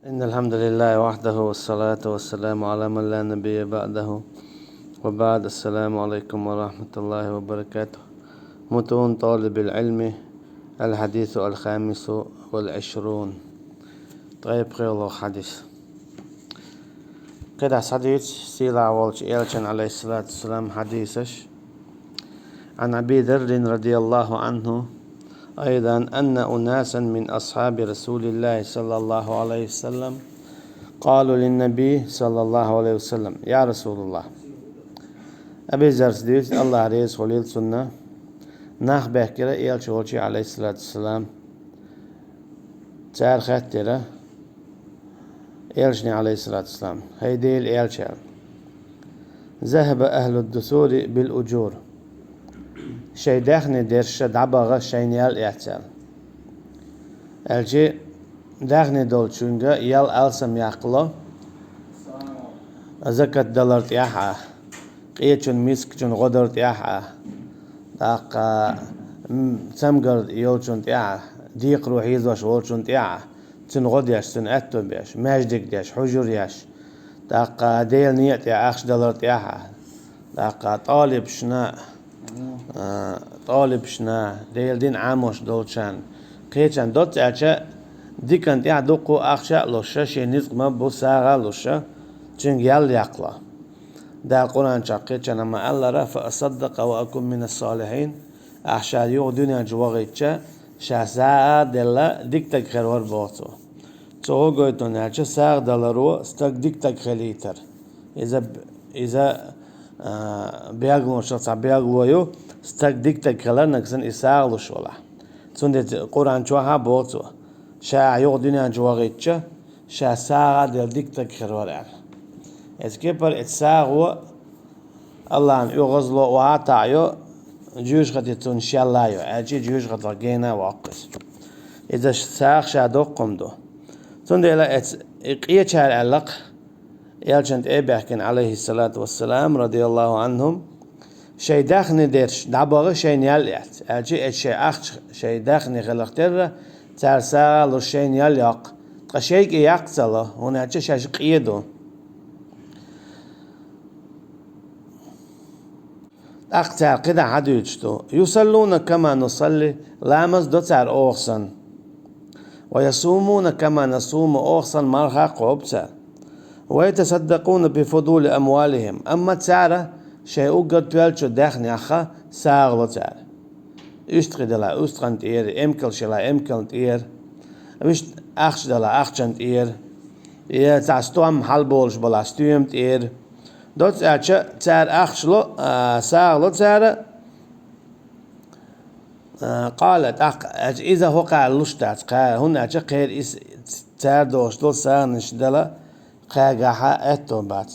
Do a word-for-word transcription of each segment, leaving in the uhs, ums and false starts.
إن الحمد لله وحده، والصلاة والسلام على من لا نبي بعده، وبعد. السلام عليكم ورحمة الله وبركاته. متون طالب العلم، الحديث الخامس والعشرون. ТӀе пхоьалгӀа хьадис. КхидӀа хьадис сийлахь волчу элчан, عليه الصلاة والسلام, хьадисаш. عن أبي ذر رضي الله عنه أيضا أن أناسا من أصحاب رسول الله صلى الله عليه وسلم قالوا للنبي صلى الله عليه وسلم: يا رسول الله. Аби Заррас дуьйцу, Аллах реза хуьлийла цунна, нах баьхкира элча волчу, عليه الصلاة والسلام. Цара хаьттира элчане, عليه الصلاة والسلام: «ХӀай Делан элча, ذهب أهل الدثور بالأجور. Шайн даьхни дерш дӀабаха шайна ял эцна». Аьлча, даьхни долчуьнга ял алсам яккхало, закат далар тӀехь а, къечун, мискачун гӀо дар тӀехь а, тӀаккха, м, цамгар йолчун тӀехь а, декхаро хьийзош волчун тӀехь а, цуьнан гӀо деш, цуьнан аьтто беш, маьждиг деш, хьужур еш, тӀаккха Делан некъа тӀехь ахча далар тӀехь а, тӀаккха тӀалибашна, а, тӀалибашна, Делан дин Ӏамош долчарна, кхечарна доцца аьлча, диканна тӀехь дуккха ахча а луш, шен ницкъ ма бу, сагӀа а луш, цуьнга ял яккхало. Дала Къуръан чохь кхечанхьа ма-аллара: «فأصدق وأكن من الصالحين». Ахь ша юха дуьнен чу вахийтча, ша сагӀа а делла, дика стаг хир вара, боху цо. Цо хӀун гойту аьлча, сагӀа даларо стаг дика стаг хилийтар. Иза, иза, а, беглонашах цхьа бегло ю, стаг дика стаг хилар, нагахь санна и сагӀа луш валахь. Цундела Къуръан чохь а боху цо, ша ахь юха дуьнен чу вахийтча, ша сагӀа а делла дика стаг хир вара аьлла. Эцу кепара эцу сагӀо Аллахьан оьгӀазло охьа а таӀайо, жоьжахати цунна шелла а йо, аьлча жоьжахатах гена а воккху иза. Иза сагӀа ша доккха хӀума ду. Цундела эцу и къечара аьлла-кх, элчанна тӀе а баьхкина, عليه الصلاة والسلام, رضي الله عنهم: «Шайн даьхни дерш дӀабаха шайна ял эц», аьлча, эцу шайн ахча шайн даьхни хиларх терра, цара сагӀа а луш шайна ял йоккху, ткъа шайга и яккха ца ло, хӀунда аьлча шаьш къе ду. ТӀаккха цара кхидӀа хьадуьйцуш ду: «يصلون كما نصلي», ламаз до цара оха санна. «ويصومون كما نصوم», оха санна марха а кхобу цара. «ويتصدقون بفضول أموالهم», амма цара шайн уггар тоьллачу даьхнех сагӀа ло цара. УьстагӀий дала уьстагӀан тӀера, эмкалш яла эмкална тӀера, вуьшта ахча дала ахчан тӀера, я цхьа стом хьалаболуш бала стоьма тӀера. Доцца аьлча, цара ахча ло, а, сагӀа ло цара, а, къала, тӀаккха, аьлча, иза хӀокхара луш дац, кхара, хӀунда аьлча кхеран иза цара долуш долу сагӀанаш дала кхаьргахь аьтто бац.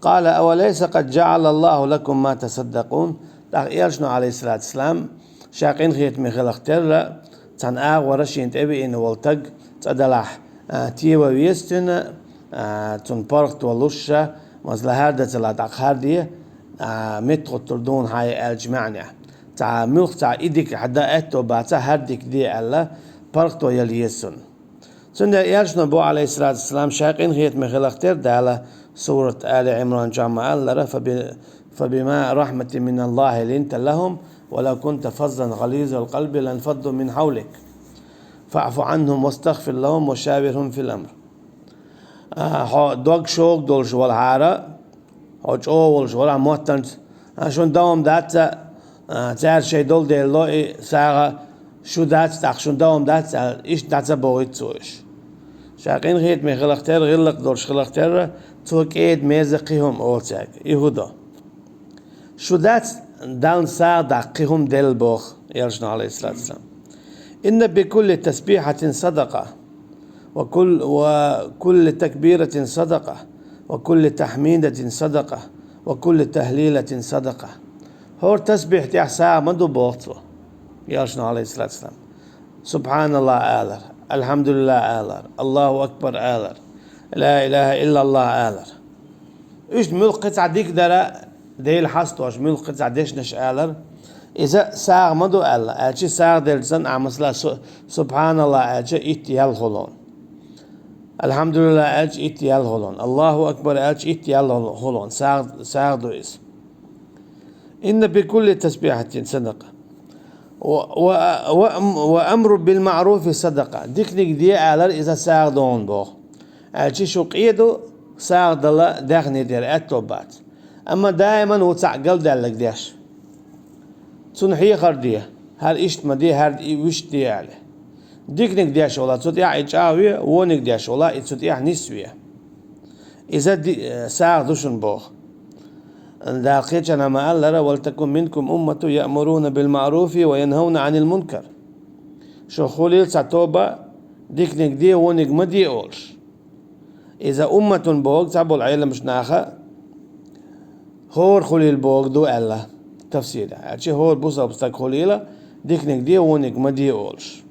قال: أوليس قد جعل الله لكم ما تصدقون؟ ТӀаккха элчано, عليه الصلاة والسلام, ша къинхетаме хиларх терра, цхьана агӀора шена тӀе веана волу стаг цӀа далахь, а, тева веза цуьнан, а, цунна паргӀато луш ша, масала, хӀара дан ца ло, тӀаккха хӀара де, а, меттахӀуттур дуна хьан аьллачу маьӀнехь. Цхьа муьлхха цхьа и дика хьан дан аьтто бацахь, хӀара дика де аьлла, паргӀато яла еза цунна. Цундела элчано боху, عليه الصلاة والسلام, ша къинхетаме хиларх терра Дала, сурат Али Ӏимран чохь ма-аллара: «فب-، فبما رحمة من الله لنت لهم، ولو كنت فظا غليظ القلب لانفضوا من حولك، فاعف عنهم واستغفر لهم وشاورهم في الأمر». А, хьо дог шога долуш валахьара, хьо чӀогӀа волуш валахь моттанца, а, шуна дан хӀума дац, а, цаьрца шайн долу дела ло и сагӀа, шу дац, тӀаккха шуна дан хӀума дац аьлла, иштта дӀа ца бохуьйту цо уьш. Ша къинхетаме хиларх терра, гӀиллакх долуш хиларх терра, цо кӀеда-мерза кхин хӀума олу цаьрга. И хӀун до? Шу дац Далла сагӀа даккха кхин хӀума делла, боху элчано, عليه الصلاة والسلام: «إن بكل تسبيحة صدقة». وكل، وكل تكبيرة صدقة، وكل تحميدة صدقة، وكل تهليلة صدقة. ХӀора тасбихь тӀехь сагӀа ма ду, боху цо, элчано, عليه الصلاة والسلام. СубхьаналлахӀ алар, АлхьамдулиллахӀ алар, АллахӀу акбар алар, Ла илахӀа иллаллахӀ алар. Уьш муьлхха кхин цхьа дика дара, Дела хьасталуш муьлхха кхин цхьа дешнаш алар, иза сагӀа ма ду аьлла, аьлча сагӀа делча санна, ахь масала су-, субхьаналлахӀ аьлча, итт ял хуьлу. Алхьамдулиллахь аьлча итт ял хул хьуна. Аллаху акбар аьлча итт ял хул хьуна. СагӀа, сагӀа ду иза. Инна би кулли тасбихьатин садака. Ва, ва, ва, ва амру бил маъруфи садака. Диканиг де алар иза сагӀа ду хьуна боху. Аьлча шу къе ду, сагӀа дала даьхни тӀера аьтто бац. Амма даиман ву цхьаъ галдаьлларг деш. Цунна хьехар де, хӀара иштта ма де, хӀара и вуьшта де аьлла. Диканиг деш волахь, цу тӀехь и чӀагӀве, вониг деш волахь, и цу тӀехь нисве. Иза ди-, сагӀа ду шуна боху. Дала кхечанхьа ма-аллара: «Валтакун минкум умматун яъмуруна бил маъруфи ва янхавна Ӏанил мункар». Шух хуьлийла цхьа тоба, диканиг де, вониг ма де олуш. Иза умматун бохург цхьаболу Ӏеламчу наха хӀора хуьлийла бохург ду аьлла тафсирехь. Аьлча хӀора бусалба стаг хуьлийла, диканиг де, вониг ма де олуш.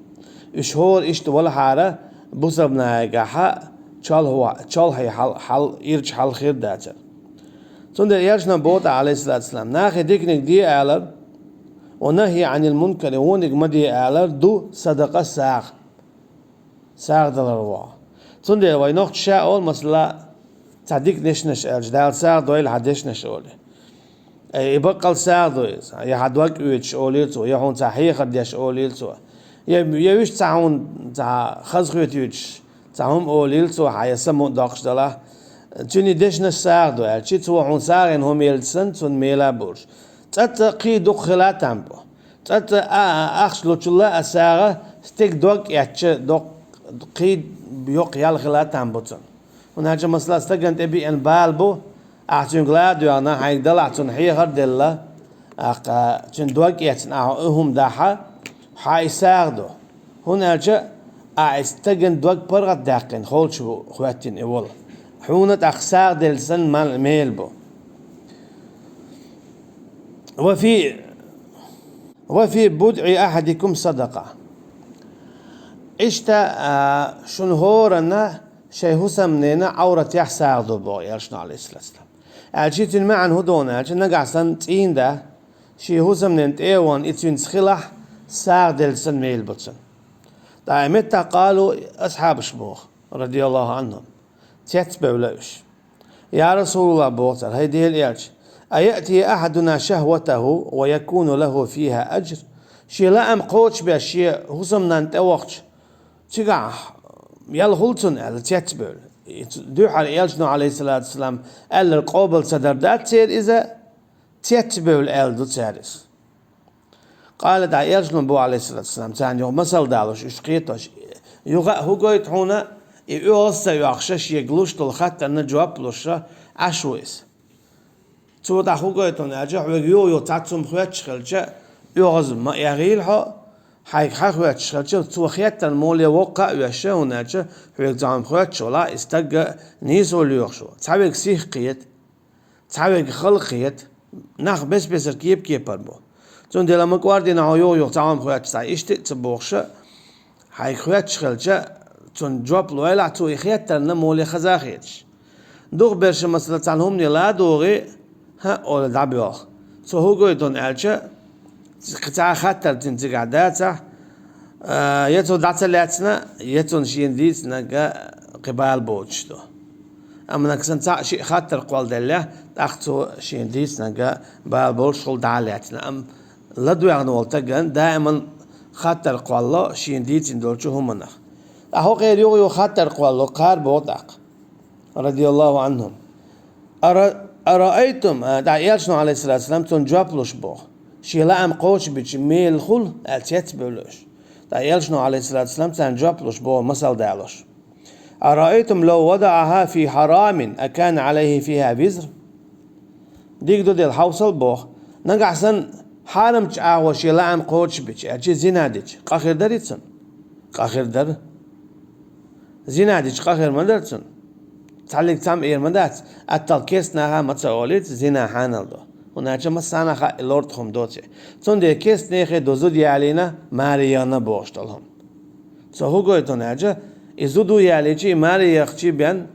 Уьш хӀора иштта валахьара, бусалба нахехь чолхьа-, чолхье хьал, хьал, ирча хьал хир дацара. Цундела элчано боху тӀаккха, Ӏалайхиссалату вассалам, нахе диканиг де алар, ва нахьи Ӏанил мункари, вониг ма де алар ду садакъа, сагӀа. СагӀа далар ву. Цундела вай нохчаша олу, масала, цхьа дика дешнаш аьлча, Дала сагӀа дойла хьан дешнаш олий. Э, и баккъал сагӀа ду иза. Я хьан дог оьцуш олийла цо, я хьуна цхьа хьехар деш олийла цо. Я, я вуьшта цхьа хьуна цхьа хазахетоьцуш цхьа хӀума олийла цо хьан, я самукъадоккхуш далахь. Цуьнан и дешнаш сагӀа ду аьлча, цо хьуна сагӀина хӀума елча санна, цунна мела а болуш. Цкъацкъа кхин дукха хила а там бу. Цкъацкъа а, а, ахча лучул а сагӀа стеган дог эцча, доккха кхин йоккха ял хила а там бу цунна. ХӀунда аьлча, масала, стагана тӀе биъна бала бу, ахь цуьнга ла а доьгӀна, хьайга далахь цунна хьехар а делла, ахь цуьнан дог эцна, ахь и хӀума дахь, хьан и сагӀа ду. ХӀунда аьлча ахь и стагана дог паргӀатдаьккхина, холчу бу хӀоьттина и волу. Хьуна тӀаккха сагӀа делла санна мал-, мел бу. Ва фи, ва фи будӀи ахьадикум садакъа. Иштта, а, шуна хӀоранна шайн хӀусамненан Ӏовратехь сагӀа ду боху элчано, Ӏалайхиссалату вассалам. Аьлча цуьнан маьӀна хӀун ду аьлча, нагахь санна цӀийнда шен хӀусамненан тӀе а вахана, и цуьнца хилахь, сагӀа делла санна мел бу цунна. ТӀаккха и меттахь къалу, асхьабаш боху, радияллаху Ӏанхум, цецбевлла уьш. Я РасулаллахӀ, боху цара, хӀай Делан элча, а яъти ахьадуна шахӀватахӀу ва якуну лахӀу фихӀа ажр? Шен лаам кхочушбеш шен хӀусамнанна тӀе вахча, цигахь ял хуьлу цунна аьлла, цецбевлла. И цу-, дуьххьара элчано, Ӏалайхиссалату вассалам, аьлларг къобал ца дар дац церан иза, цецбевлла аьлла ду цара иза. Къала, тӀаккха элчано боху, Ӏалайхиссалату вассалам, царна юха масал далош, уьш кхетош: юха а хӀун гойту хьуна, и оьгӀаз ца оьхуша, шега луш долу хаттарна жоп луша Ӏаш ву иза. Цо тӀаккха хӀун гойту хьуна аьлча, хьоьга юха-юха цхьацца хӀума хоьттуш хилча, оьгӀаз ма эгӀийла хьо, хьайга хьан хоьттуш хилча, цо хеттарна муха ле воккха а оьшуш, хӀунда аьлча хьоьга цхьа хӀума хоьттуш валахь, и стаг нийсо лоьхуш ву. Цхьаверг сих кхета, цхьаверг хала кхета, нах бес-бесара кеп-кепара бу. Цундела ма кӀордийна хьо юха-юха цхьа хӀума хоьттуш, цхьа иштта а ца бохуша, хьайга хоьттуш хилча, цунна жоп лойла ахь, цо и хеттарна муха ле хаза а хеташ. Дукхахберш, масала, цхьана хӀумане ладугӀий, хӀаъ, олий дӀабоьлху. Цо хӀун гойту хьуна аьлча, цхьа а хаттар цуьнан цигахь дацахь, а, я цо дӀа ца лаьцна, я цунна шена дийцинарг кхин бала боцуш ду. Амма нагахь санна цхьаъ-шиъ хаттар кхолладеллехь, тӀаккха цо шена дийцинарг бала болуш хуьлу дӀа а лаьцна. Амма ладоьгӀна волу стагана даиман хаттар кхолло шена дийцина долчу хӀуманах. Ткъа хӀокхеран юха-юха хаттар кхолло кхара боху тӀаккха, радияллаху Ӏанхум. Ара-, араайтум, а, тӀаккха элчано, Ӏалайхиссалату вассалам, цунна жоп луш боху. Шен лаам кхочушбича мела хуьлу аьлла цецбевлла уьш. ТӀаккха элчано, Ӏалайхиссалату вассалам, царна жоп луш боху масал далош. Араайтум лав вадаӀахӀа фи хьарамин, акана Ӏалайхи фихӀа визр? Дика ду дела, хьовсал боху. Нагахь санна хьарамчу агӀор шен лаам кхочушбича, аьлча зина дича, къа хир дарий цунна? Къа хир дара. Зина дича къа хир ма дара цунна. Цхьаллиг цхьамма эр ма дац, аттал кестнаха ма ца олийца, зина хьанал ду. ХӀунда аьлча массанхьа хаьа и лорта хӀума доций. Цундела кестнехе ду зуда ялийна, маре яхана бохуш долу хӀума. Цо хӀун гойту хьуна аьлча, и зуда ялийча, и маре яхча бен,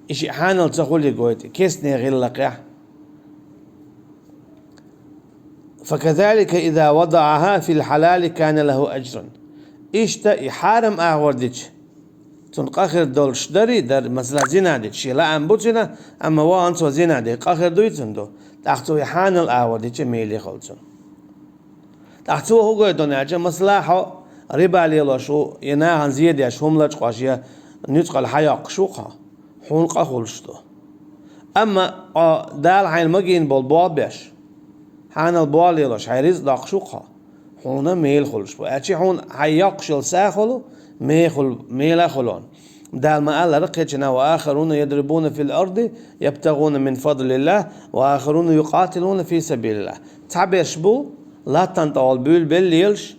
и шиъ хьанал ца хуьлий гойту, кестне гӀиллакхехь. Факазалика иза вадаӀахӀа фил хьалали кана лахӀу ажрун. Иштта и хьарам агӀор дича, Цунна къа хир долуш дарий, дар, масала, зина дича, шен лаам бу цуьнан, амма вахана цо зина дича, къа хир дуй цунна ду? ТӀаккха цо и хьанал агӀор дича меле хуьлу цунна. ТӀаккха цо хӀун гойту аьлча, масала, хьо риба лелош ву, я нахана зен деш хӀума лачкъош, я нуьцкъала хьан йоккхуш ву хьо, хьуна къа хуьлуш ду. Амма хьо Дала хьайна магийна болу болх беш, хьанал болх лелош, хьайн ризкъ доккхуш ву хьо, хьуна мела хуьлуш бу. Аьлча хьуна хьайн йоккхуш йолу са хуьлу, мехула, мела хуьлу. Дала ма-аллара кхечанхьа: «Ва ахаруна ядрибуна фил арди ябтагӀуна мин фадлиллахӀ, ва ахаруна юкъатилуна фи сабилиллахӀ». Цхьаберш бу, латтана тӀехула буьйлабелла лелаш,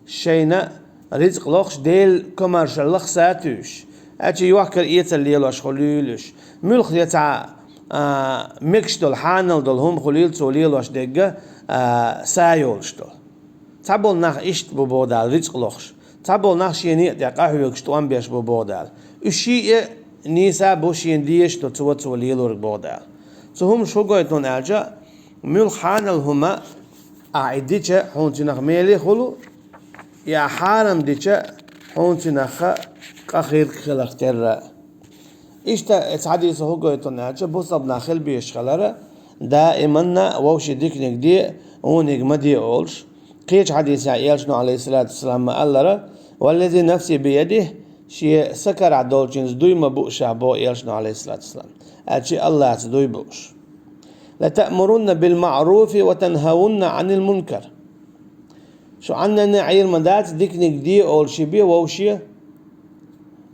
шайна ризкъ лохуш, Делан комаьршаллах са туьйсуш. Аьлча йохкар эцар лелош хуьлийла уьш. Муьлхха я цхьа, а, мегаш долу, хьанал долу хӀума хуьлийла цо лелош дерг, а, са йолуш долу. Цхьаболу нах иштта бу боху Дала ризкъ лохуш. Цхьаболу нах шен некъа тӀе къахьоьгуш, тӀом беш бу боху Дала. Уьш шиъ а нийса бу, шена дезаш ду цо, цо лелориг боху Дала. Цу хӀумаш хӀун гойту аьлча, муьлхха хьанал хӀума ахь и дича, хьуна цуьнах меле хуьлу, я хьарам дича, хьуна цуьнах къа хир хиларх терра. Иштта оцу хьадисо хӀун гойту аьлча, бусалба нах хила безаш хилар, даиманна вовшийн диканиг де, вониг ма де олуш. Кхечу хьадисехь Элчано, Ӏалайхиссалату вассалам, ма-аллара: «Валлази нафси биядихӀ», шен са карахь долчуьнца дуй ма бу ша боху Элчано, Ӏалайхиссалату вассалам. Аьлча АллахӀца дуй бу уьш. «Латаъмурунна бил маъруфи ва танхавунна Ӏанил мункар». Шу Ӏаннана Ӏийр ма дац, диканиг де олуш бен вовше,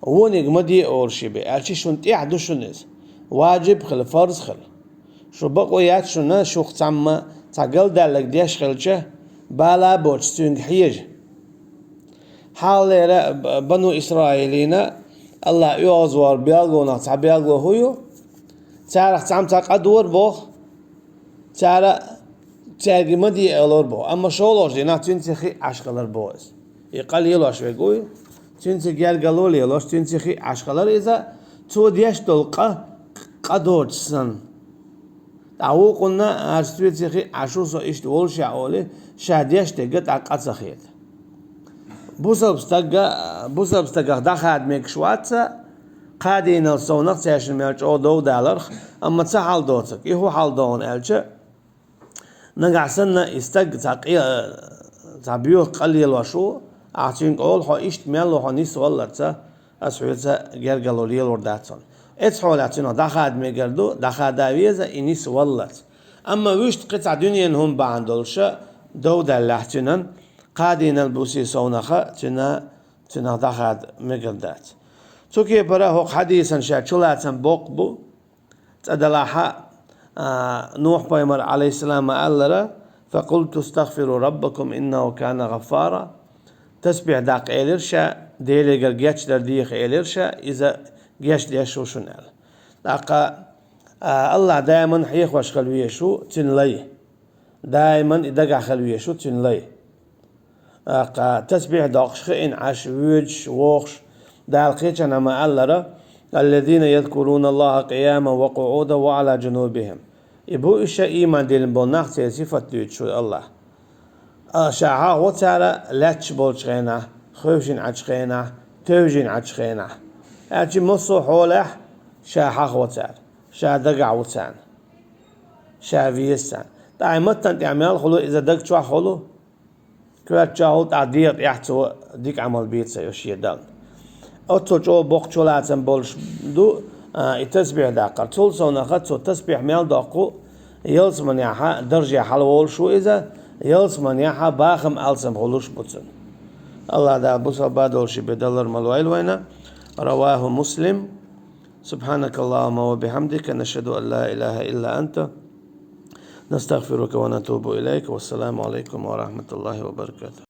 вониг ма де олуш бен. Аьлча шуна тӀехь ду шуна иза. Важиб хила, фарз хила. Шу бакъо яц шуна, шух цхьамма цхьа галдаьлларг деш хилча, бала а боцуш цуьнга хьежа. Хьалхалера б-, бану Исраилина АллахӀа оьгӀазвахар белгалонах цхьа белгало хӀун ю? Царах цхьамма цхьа къа дора боху, цара цаьрга ма де алора боху, амма шолгӀачу дийнахь цуьнца хиъ Ӏаш хилар боху иза. И къа лелош верг вуй, цуьнца гергарло лелош, цуьнца хиъ Ӏаш хилар иза, цо деш долу къа, къа доцуш санна. ТӀаккха вукхунна: «Аса цуьнца хиъ Ӏаш ву со иштта волушехь», — олий, ша деш дерг тӀаккха къа ца хета. Бусалба стага, бусалба стагах дӀахада мегаш вац ца, кхаа дийнал совнах цаьршинна мел чӀогӀа дов даларх, амма ца хьал доцург, и хӀун хьал догӀу аьлча, нагахь санна и стаг цхьа къе-, цхьа боьха къа лелош ву, ахь цуьнга олу: «Хьо иштта мел ву, хьо нисваллалц, аса хьоьца гергарло лелор дац хьуна». Эцу хьолехь цуьнах дӀахада мегар ду, дӀахада веза, и нисваллалц. Амма вуьшта кхин цхьа дуьненан хӀума бахьана долуша дов даьллехь цуьнан, кхаа дийнал бусий совнаха цуьнан, цуьнах дӀахада мегар дац. Цу кепара хӀокху хьадисан шаьш чулацам боккха бу. Цкъа делахь а, Нухь-пайхамар, Ӏалайхиссалам, ма-аллара: «Факъулту стагъфиру раббакум, иннаху кана гӀаффара». Тасбихь даккха элира ша, Делегара гечдар деха элира ша, иза гечдеш ву шуна аьлла. ТӀаккха, а, АллахӀ даиман хьехош хила везаш ву цуьнан лай. Даиман и дагахь хила везаш ву цуьнан лай. ТӀаккха тасбихь доккхуш хиъна Ӏаш, воьдуш, вохуш, Дала кхечанхьа ма-аллара: «Аллазина язкуруна Аллаха къияман ва къуӀудан ва Ӏала джанубихим». И бу уьш ийман диллина болу нах, церан сифат дуьйцуш ву АллахӀ. А, ша хьахаво цара лаьтташ болчу хенахь, хевшина Ӏачу хенахь, тевжина Ӏачу хенахь. Аьлча массо а хьолехь ша хьахаво цара, ша дагахь ву царна, ша веза царна. ТӀаккха и маттана тӀехь мел хуьлу, иза даг чохь хуьлу, коьрта чохь хуьлу, тӀаккха дегӀа тӀехь цо дика Ӏамал бийца йо шен Далла. Оццул чӀогӀа боккха чулацам болуш ду, а, и тасбихь даккхар. Цул совнаха цо тасбихь мел доккху, ялсаманехьа дарже хьалаволуш ву иза, ялсаманехьа бахам алсам хуьлуш бу цунна. АллахӀ Дала бусалба долуш бен далар ма лойла вайна. Раваху Муслим. Субханакаллахумма ва бихамдика, нашхаду ан ла илаха илла анта, настагъфирука ва натубу илайк. Вассаламу алайкум ва рахматуллахи ва баракатух.